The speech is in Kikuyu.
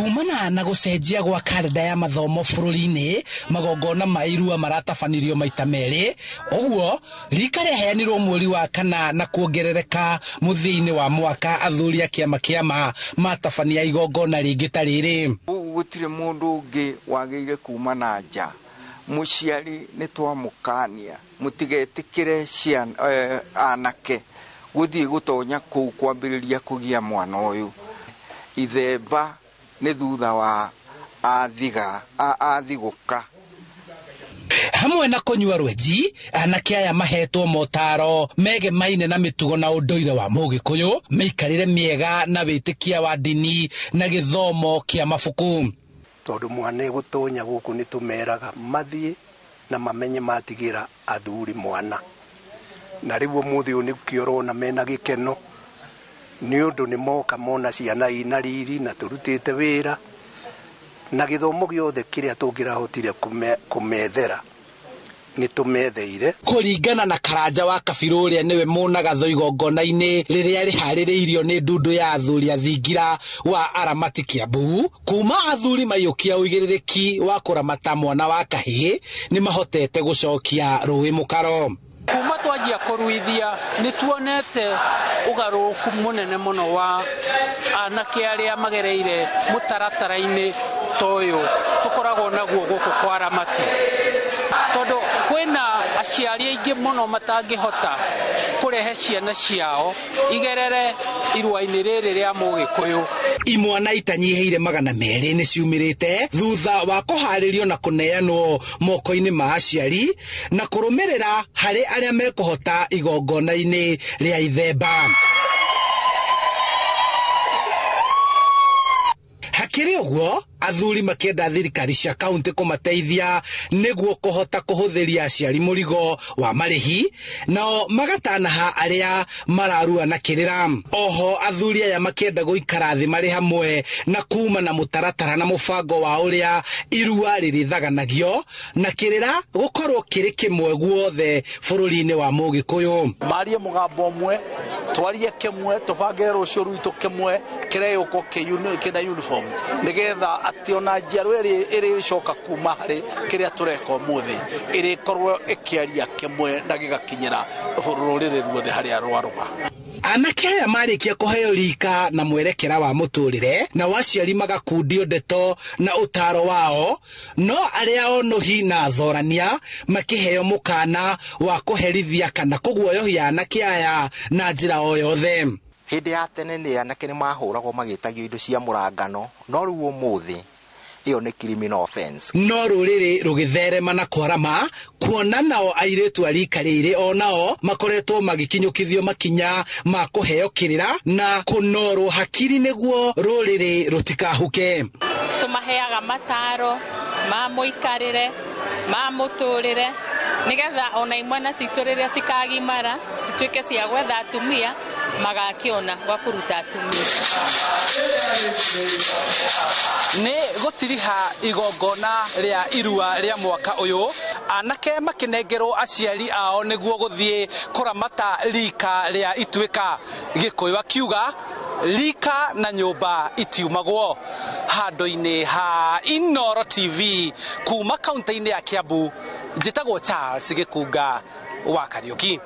Kumana na gũcenjia gwa karenda ya mathomo bũrũri-inĩ, magongona ma irua maratabanirio maita merĩ, ũguo rika rĩaheanirwo mweri wa kana na kuongerereka mũthia-inĩ wa mwaka athuri a kĩama kĩama matabania igongona rĩngĩ ta rĩrĩ. Gũtirĩ mũndũ ũngĩ wagĩrĩire kuma na nja. Mũciari nĩ twamũkania mũtigetĩkĩre ciana anake gũthiĩ gũtonya kũu kwambĩrĩria kũgia mwana ũyũ. Ithemba nĩ thutha wa athiga athigũka. Hamwe na kũnyua rwenji, anake aya mahetwo motaro megemaine na mĩtugo na ũndũire wa Mũgĩkũyũ, mĩikarĩre mĩega na wĩtĩkia wa ndini na gĩthomo kĩa mabuku. Tondũ mwana gũtonya gũkũ nĩ tũmeraga mathiĩ na mamenye matigĩra athuri mwana. Na rĩu ũmũthĩ ũyũ nĩkĩo ũrona mena gĩkeno nĩ ũndũ nĩ moka mona ciana ina riri na tũrutĩte wĩra na gĩthomo gĩothe kĩrĩa tũngĩrahotire kũmethera nĩ tũmetheire. Kũringana na Karanja wa Kabirũ ũrĩa nĩwe mũnagatho igongona-inĩ rĩrĩa rĩharĩrĩirio nĩ ndundu ya athuri a thingira wa Aramati Kiambu, kuma athuri maiyũkia ũigĩrĩrĩki wa kũramata mwana wa kahĩĩ nĩ mahotete gũcokia rũĩ mũkaro. Kuma twanjia kũruithia nĩ tuonete ũgarũrũku mũnene mũno wa anake arĩa magereire mũtaratara-inĩ ta ũyũ tũkoragwo naguo gũkũ kwa Aramati. Tondũ kwĩna aciari aingĩ mũno matangĩhota kũrehe ciana ciao igerere irua-inĩ rĩrĩ rĩa Mũgĩkũyũ. Imwana itanyihĩire 200 nĩ ciumĩrĩte thutha wa kũharĩrio na kũneanwo moko-inĩ ma aciari na kũrũmĩrĩra harĩ arĩa mekũhota igongona-inĩ rĩa ithemba. Hakĩrĩ ũguo, athuri makĩenda thirikari cia kaunti kũmateithia nĩguo kũhota kũhũthĩria aciari mũrigo wa marĩhi, nao magatanaha arĩa mararua na kĩrĩra. Oho athuri aya makĩenda gũikara thĩ marĩ hamwe na kuma na mũtaratara na mũbango wa ũrĩa irua rĩrĩthaganagio na kĩrĩra gũkorwo kĩrĩ kĩmwe guothe bũrũri-inĩ wa Mũgĩkũyũ. Marie mũgambo ũmwe, twarie kĩmwe, tũbange rũciũ rwitũ kĩmwe kĩrĩa gĩgũkorwo kĩna uniform nĩgetha atĩ ona njiarwa ĩrĩa ĩrĩcoka kuma harĩ kĩrĩa tũreka ũmũthĩ ĩrĩkorwo ĩkĩaria kĩmwe na gĩgakinyĩra rũrĩrĩ ruothe harĩa rwarũma. Anake aya marĩkia kũheo rika na mwerekera wa mũtũrĩre na waciari magakundio ndeto na ũtaro wao, no arĩa onuhi na athorania makĩheo mũkana wa kũherithia kana kũguoyohia anake aya na njĩra o yothe. Hĩndĩ ya tene nĩ anake nĩ mahũragwo magĩtagio indo cia mũrangano, no rĩu ũmũthĩ ĩyo nĩ criminal offense. No rũrĩrĩ rũgĩtherema na kwarama kuona nao airĩtu a rika rĩrĩ o nao makoretwo magĩkinyũkithio makinya ma kũheo kĩrĩra na kũnorwo hakiri nĩguo rũrĩrĩ rũtikahuke. Tũmaheaga mataro ma mũikarĩre ma mũtũrĩre nĩgetha ona imwana citũ rĩrĩa cikagimara cituĩke cia gwetha atumia magakĩona gwa kũruta atumia. Nĩ gũtiriha igongona rĩa irua rĩa mwaka ũyũ, anake makĩnengerwo aciari ao nĩguo gũthiĩ kũramata rika rĩa Ituĩka. Gĩkũyũ akiuga rika na nyũmba itiumagwo. Handũ-inĩ ha Inooro TV kuma kaunti-inĩ ya Kiambu, njĩtagwo Charles Gĩkunga wa Kariũki.